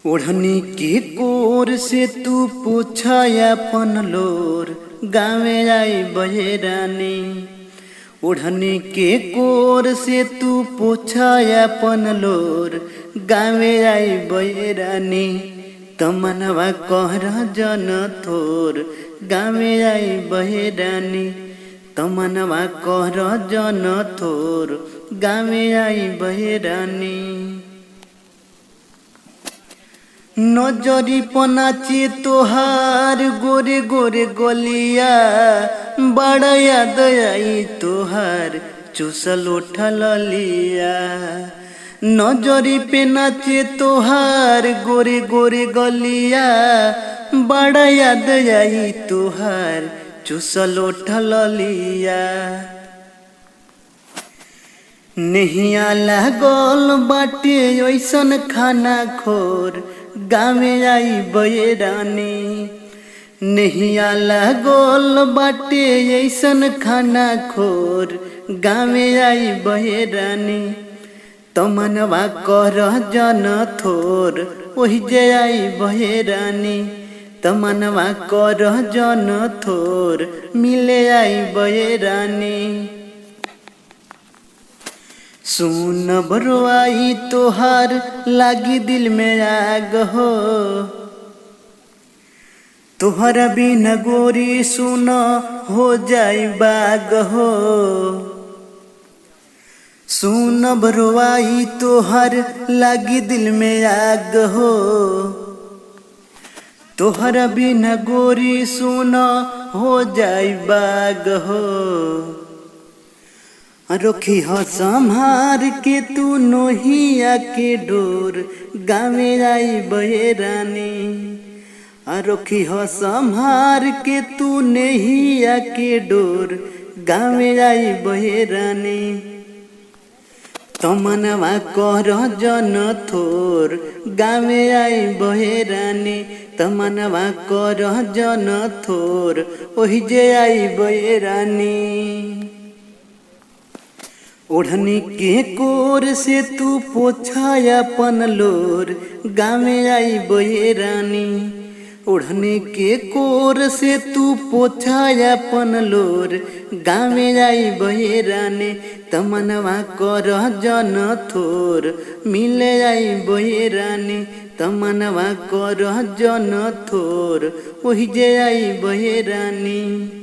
ओढ़नी के कोर से तू पूछा अपन लोर, गावे आई बहेरानी। ओढ़नी के कोर से तू पूछा अपन लोर, गावे आई बहेरानी। तमनवा कहर जन थोर, गावे आई बहेरानी। तमनवा कहर जन थोर, गावे आई बहेरानी। नजरी पनाची तोहार गोरे गोरे गोलिया, बड़ा याद आई तोहार चूसल उठल लिया। नजरी पे नाचे तोहार गोरे गोरे गलिया, बड़ा याद आई तोहार चूसल उठल लिया। नहिया लागल बाटे ऐसन खाना खोर, गावे आई बयरानी। नहिया लागल बाटे ऐसन खाना खोर, गावे आई बहेरानी। तमनवा कर जन थोर, ओहि जे आई बहेरानी। तमनवा कर जन थोर, मिले आई बहेरानी। सुन बरुआई तोहार लागी दिल में आग हो, तोहरा बिना गोरी सुन हो जाई बाग हो। सुन बरुआई तोहर लागी दिल में आग हो, तोहरा बिना गोरी सुन हो जाई बाग हो। रखी हो संहार के तू नोहिया के डोर, गावे आई बहेरानी। रखी हो संहार के तू नहिया के डोर, गावे आई बहेरानी। तमनवा कर जन थोर, गावे आई बहेरानी। तमनवा कर जन थोर, ओहि जे आई बहेरानी। ओढ़नी के कोर से तू पोछा अपन लोर, गावे आई बहेरानी। ओढ़नी के कोर से तू पोछा अपन लोर, गावे आई बहेरानी। तमनवा कर जन थोर, मिले आई बहेरानी। तमनवा कर जन थोर, ओहि जे आई बहेरानी।